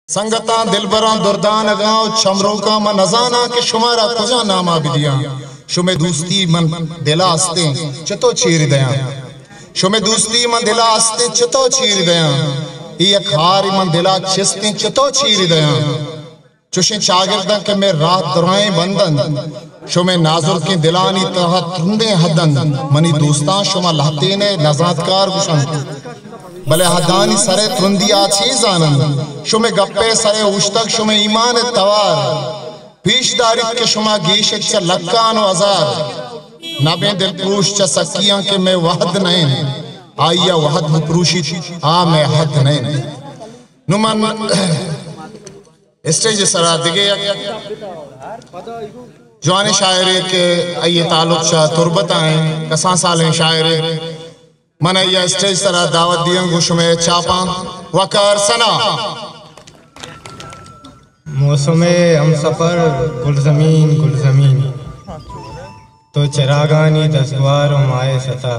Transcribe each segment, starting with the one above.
سنگتاں، دلبراں، دردانگاں و چمروکاں، من نزاناں کہ شمارا کجا ناما بدیاں۔ شمے دوستی من دلا استیں، چتو چیر دیاں؟ شمے دوستی من دلا استیں، چتو چیر دیاں؟ اے یک ہارے من دلا چستیں، چتو چیر دیاں؟ چوشیں چاگرداں کہ مئے راہ درائیں بندن، شمے نازرکیں دلانی تہا ترندیں حدن۔ منی دوستاں، شما لہتینے نزانتکار گوشنت، بلے حدانی سرے ترندی آ چے زاننت؟ شمے گپے سرے اوشتگ شمے ایمان توار۔ پیش داریت کہ شما گیش ات چہ لکان و ہزار۔ نبیں دلپروش چہ سکیاں کہ مئے وہد نہ انت، آئی ء وہد بپروشیت، آ مئے حد نہ انت۔ نوں من اسٹیج ء سرا دگہ یک جوانیں شاعرے کہ آئی ء تعلق چہ تربت ء انت، کسان سالیں شاعرے، من آئی ء اسٹیج سرا دعوت دیاں گوں شمئے چاپاں۔ وقار ثنا۔ موسم ء ہمسفر گلزمین، گلزمین، تو چراگانی دزگوار و ماہ ستا،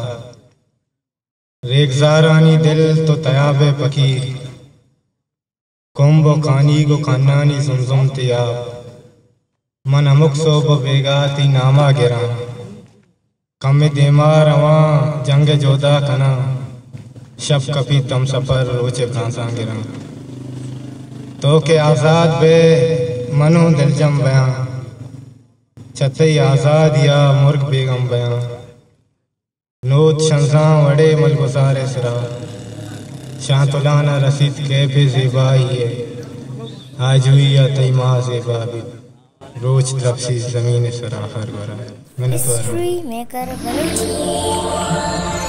ریگزارانی دل تو تیاب ء پکیر، کمب و کانیگ و کنانی زمزم تیاب۔ من ہمک سہب و بیگاہ تئی ناما گراں، کمے دیما رواں جنگ ء جہدا کناں، شپ کپیت ہمسفر روچ ء برانزاں گراں۔ تو کہ آزاد بئے من اوں دلجم بیاں، چہ تئی آزادی ء مرگ بیگم بیاں۔ نود شنزاں وڑے ملگزار ء سرا، شانتلان ء رسیت کیف ء زیبائی ء، آجوئی ء تئی ماہ زیبا بیت، روچ درپسی زمین ء سرا ہر گورا۔ منتوار۔ History maker Balochi.